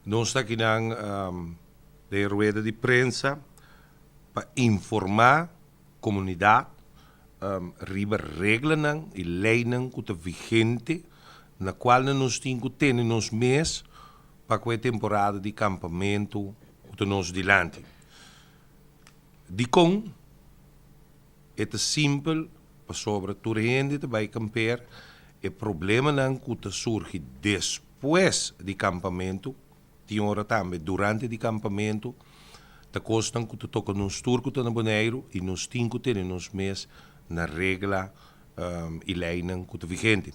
Nos ta akinan den rueda di prensa pa informá komunidat riba reglanan i leinan ku ta vigente na kualnan nos tin ku tene nos mes pa ku e temporada di kampamentu ku ta nos dilanti. Dikon? E ta simpel pasobra tur hende ta bai kamper, e problemanan ku ta surgi despues di kampamentu, tin ora tambe durante di kampamentu, ta kosnan ku ta toka nos tur ku ta na Boneiru i nos tin ku tene nos mes na regla i leinan ku ta vigente.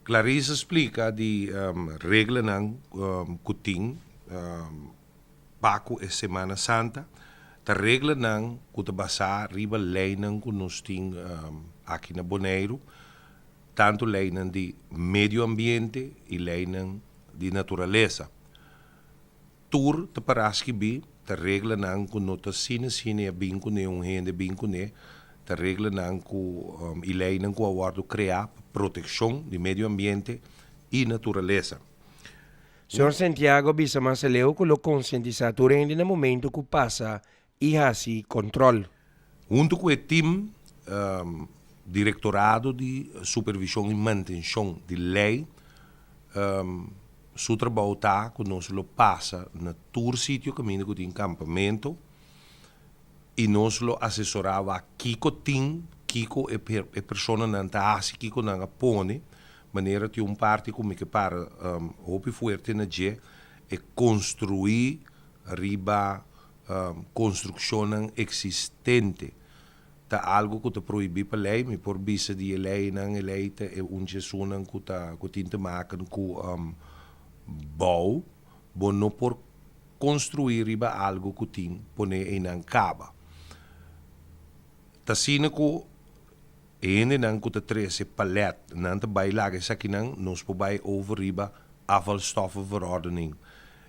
Clarice a splika di reglanan ku tin. Pa ku e Semana Santa ta reglanan ku ta basá riba leinan ku nos tin aki na Boneiru, tantu leinan di medio ambiente i leinan di naturalesa. Tur ta pará skibí, ta reglanan ku no ta asina asina i a bin kuné un hende bin kuné, ta reglanan ku i leinan ku a wòrdu kreá pa protekshon di medio ambiente i naturalesa. Señor Santiago a bisa mas aleu ku lo konsientisá tur hende na momento ku pasa i hasi kòntròl. Huntu ku e tim, Direktorado di Supervishon i Mantenshon di Lei su trabou ta ku nos lo pasa na tur sitio kaminda ku tin kampamentu i nos lo asesorá wak kiko tin, kiko e personanan ta hasi, kiko nan a pone. Manera tin un parti ku mi ke para hopi fuerte na dje, e konstruí riba konstrukshonnan eksistente ta algu ku ta prohibí pa lei. Mi por bisa di e leinan, e lei ta e un dje esunnan ku ta ku tin te maken ku bou. Bo no por konstruí riba algu ku tin pone einan kaba. Ta asina ku E hendenan ku ta trese palet, nan ta bai laga esakinan, nos por bai over riba afvalstoffenverordening.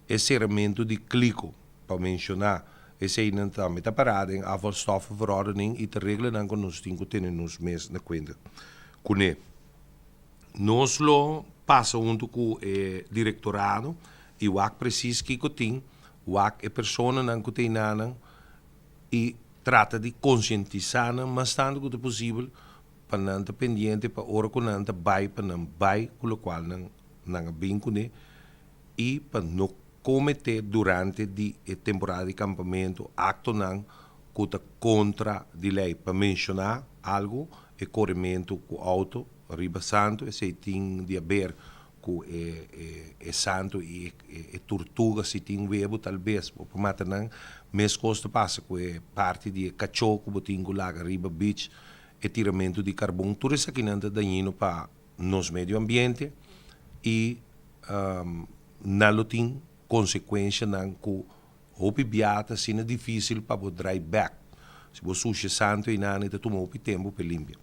E seramentu di kliko, pa menshoná, eseinan tambe ta pará den afvalstoffenverordening i ta reglanan ku nos tin ku tene nos mes na kuenta kuné. Nos lo pasa huntu ku e direktorado i wak presis kiko tin, wak e personanan ku ta einanan i trata di konsientisá nan mas tantu ku ta posibel pa nan ta pendiente pa ora ku nan ta bai pa nan bai ku lokual nan nan a bin kuné i pa no kometé durante di e temporada di kampamentu aktonan ku ta kontra di lei. Pa menshoná algu, e korementu ku outo riba santu esei tin di aber ku e e santu i e turtuga si tin webu tal bes bo por mata nan. Meskos ta pasa ku e parti di e kachó ku bo tin ku laga riba beach, e tiramentu di karbon, tur esakinan ta dañino pa nos medio ambiente i nan lo tin konsekuenshanan ku hopi bia ta asina difísil pa bo drai bèk. Si bo susha santu einan e ta tuma hopi tempu pa e limpia.